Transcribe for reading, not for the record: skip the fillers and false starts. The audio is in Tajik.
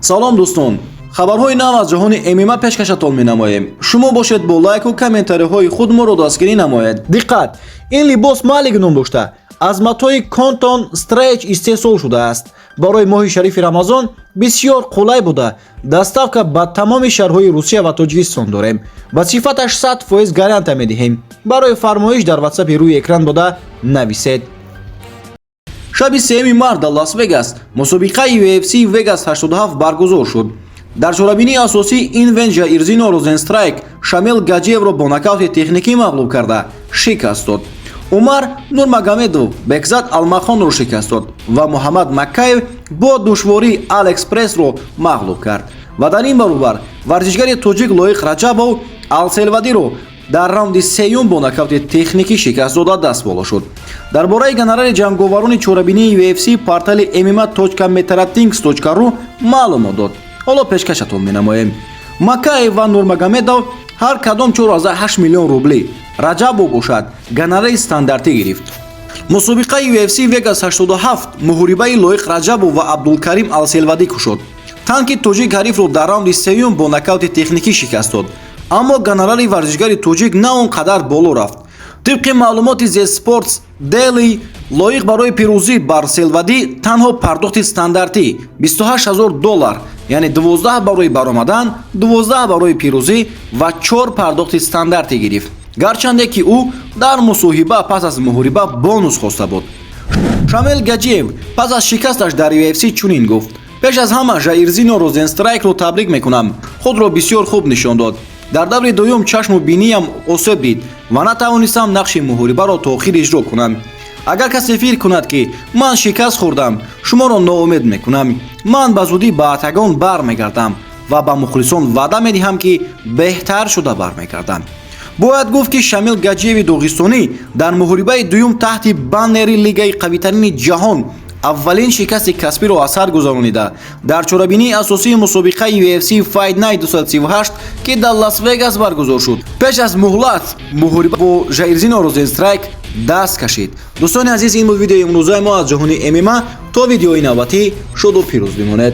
Салом, дӯстон! Хабарҳои нав аз ҷаҳони ММА пешкашатон менамоем. Шумо бошед, бо лайку комментариҳои худ моро дастгирӣ намоед. Диққат! Ин либос Малик ном дошта, аз матои cotton stretch истеҳсол шудааст. Барои моҳи шарифи Рамазон бисёр қулай буда, доставка ба тамоми шаҳрҳои Русия ва Тоҷикистон дорем. Ба сифаташ 100% гарантия медиҳем. Барои фармоиш дар Ватсапи рӯи экран дода нависед. Шаби 3 март дар Лас-Вегас мусобиқаи UFC Vegas 87 баргузор шуд. Дар чорабинии асосӣ ин Жаирзино Розенстрайк Шамил Гаҷиевро бо нокаути техникӣ мағлуб карда шикаст дод. Умар Нурмагомедов Бекзат Алмахонро шикаст дод ва Муҳаммад Маккаев бо душворӣ Алекс Прессро мағлуб кард. Ва дар ин баробар варзишгари тоҷик Лоиқ Раҷабов Алселвадиро дар раунди сеюм бо нокаути техникӣ шикаст дода даст боло шуд. Дар бораи гонорари ҷанговарони чорабинии UFC портали mma.metaratings.ru маълумот дод. Ҳоло пешкашатон менамоем. Макаев ва Нурмагомедов ҳар кадом 4,8 миллион рублӣ, Раҷабов бошад, гонорари стандартӣ гирифт. Мусобиқаи UFC Vegas 87 муҳорибаи Лоиқ Раҷабов ва Абдулкарим Алселвадӣ кушод. Танки тоҷик ҳарифро дар раунди сеюм бо нокаути техникӣ шикаст дод, аммо гонорари варзишгари тоҷик на он қадар боло рафт. Тибқи маълумоти The Sports Daily, Лоиқ барои пирӯзӣ бар Селвадӣ танҳо пардохти стандартӣ 28 ҳазор доллар, яъне 12 барои баромадан, 12 барои пирӯзӣ ва 4 пардохти стандартӣ гирифт, гарчанде ки ӯ дар мусоҳиба пас аз муҳориба бонус хоста буд. Шамил Гаҷиев пас аз шикасташ дар UFC чунин гуфт: «Пеш аз ҳама Жаирзино Розенстрайкро табрик мекунам. Худро бисёр хуб нишон дод. Дар даври дуюм чашму биниям осеб дид ва натавонистам нақши муҳорибаро то охир иҷро кунам. Агар касе фикр кунад, ки ман шикаст хӯрдам, шуморо ноумед мекунам. Ман ба зудӣ ба октагон бармегардам ва ба мухлисон ваъда медиҳам, ки беҳтар шуда бармегардам». Бояд гуфт, ки Шамил Гаҷиеви доғистонӣ дар муҳорибаи дуюм таҳти баннери лигаи қавитарини ҷаҳон аввалин шикасти касбиро аз сар гузаронида, дар чорабинии асосии мусобиқаи UFC Fight Night 238, ки дар Лас-Вегас баргузор шуд, пеш аз муҳлат муҳориба бо Жаирзино Розенстрайк даст кашид. Дӯстони азиз, ин буд видеои имрӯзаи мо аз ҷаҳони ММА. То видеои навбатӣ шоду пирӯз бимонед.